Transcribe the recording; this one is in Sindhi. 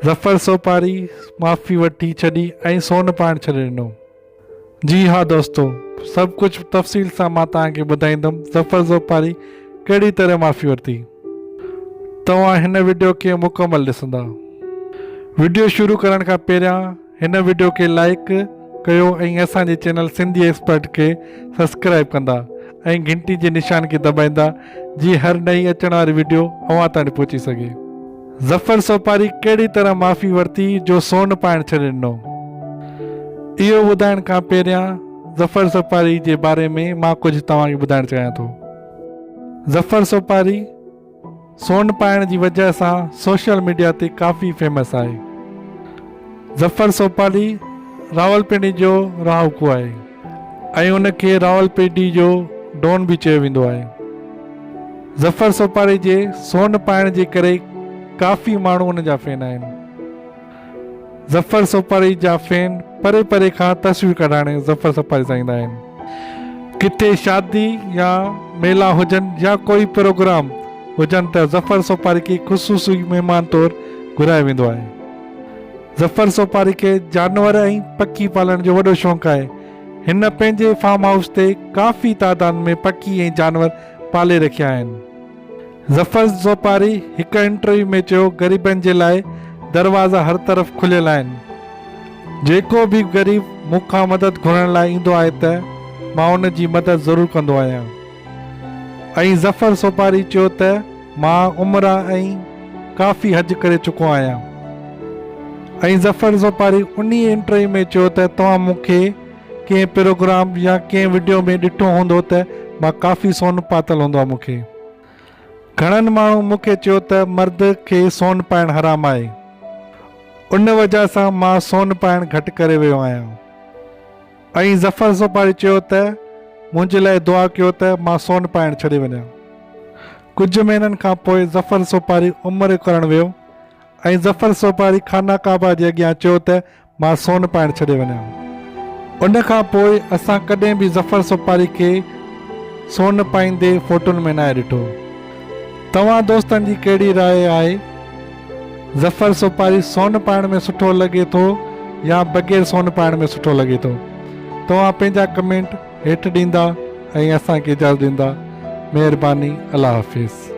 ظفر سوپاري معافي وٺي ڇڏي ۽ سون پائڻ ڇڏي ڏنو. جي ها دوستو سڀ ڪجهه تفصيل سان مان توهان کي ٻڌائيندم ظفر زوپاري ڪهڙي طرح معافي ورتي. توهان هن وڊيو کي مڪمل ڏسندا. وڊيو شروع ڪرڻ کان پهريان هن وڊيو کي لائيڪ ڪيو ۽ اسان جي چينل سنڌي ايڪسپرٽ کي سبسڪرائيب ڪندا ۽ گهنٽي جي نشان کي دٻائيندا جيئن هر نئين اچڻ واري وڊيو اوهان تائين پهچي سگهي. ظفر سوپاري ڪهڙي طرح معافي ورتي جو سون پائڻ ڇڏي ڏنو؟ اهو ٻڌائڻ کان پهريان ظفر سوپاري جي باري ۾ مان ڪجهه توهان کي ٻڌائڻ چاهيان ٿو. ظفر سوپاري سون پائڻ جي وجهه سان سوشل ميڊيا تي ڪافي فيمس آهي. ظفر سوپاري راولپنڊي جو رهاڪو آهي ۽ ان کي راولپنڊي جو ڊون به چيو ويندو آهي. ظفر سوپاري جي سون پائڻ جي ڪري ڪافي ماڻهو ان جا فين آهن. ظفر سوپاري جا فين پري پري کان تصوير ڪڍائڻ ظفر سوپاري سان ايندا آهن. ڪٿي شادي يا ميلا هجن يا ڪوئي پروگرام هجن ته ظفر سوپاري کي خصوصي مهمان طور گهرايو ويندو آهي. ظفر سوپاري کي جانور ۽ پکي پالڻ جو وڏو شوق آهي. هن پنهنجي فارم هائوس تي ڪافي تعداد ۾ پکي ۽ جانور پالي رکيا آهن. ظفر سوپاري هڪ انٽرويو ۾ چيو غريبن جي لاء دروازا هر طرف کليل آهن. جيڪو به غريب مون کان مدد گهرڻ لاء ايندو آهي ته مان ان جي مدد ضرور ڪندو آهيان. ۽ ظفر سوپاري چيو ته مان عمره ۽ ڪافي حج ڪري چڪو آهيان. ۽ ظفر سوپاري انهي انٽرويو ۾ چيو ته توهان مون کي ڪنهن پروگرام يا ڪنهن وڊيو ۾ ڏٺو هوندو ته مان ڪافي سون پاتل هوندو آهي مون کي گهڻن ماڻهن مون کي چيو ته مرد کي سون پائڻ حرام آهي ان وجهه سان مان سون پائڻ گهٽ ڪري ويو آهيان. ۽ ظفر سوپاري چيو ته منهنجي لاء دعا ڪيو ته مان سون پائڻ ڇڏي وڃان. ڪجهه مهينن کان پوء ظفر سوپاري عمرو ڪرڻ ويو ۽ ظفر سوپاري خانه ڪعبه جي اڳيان چيو ته مان سون پائڻ ڇڏي وڃان. ان کان پوء اسان ڪڏهن به ظفر سوپاري کي سون پائيندي فوٽن ۾ ناهي ڏٺو. توهان دوستن جي ڪهڙي راء آهي؟ ظفر سوپاري سون پائڻ ۾ سٺو لڳي ٿو يا بغير سون پائڻ ۾ سٺو لڳي ٿو توهان پنهنجا ڪمينٽ هيٺ ڏيندا ۽ اسان کي اجازت ڏيندا مهرباني الله حافظ.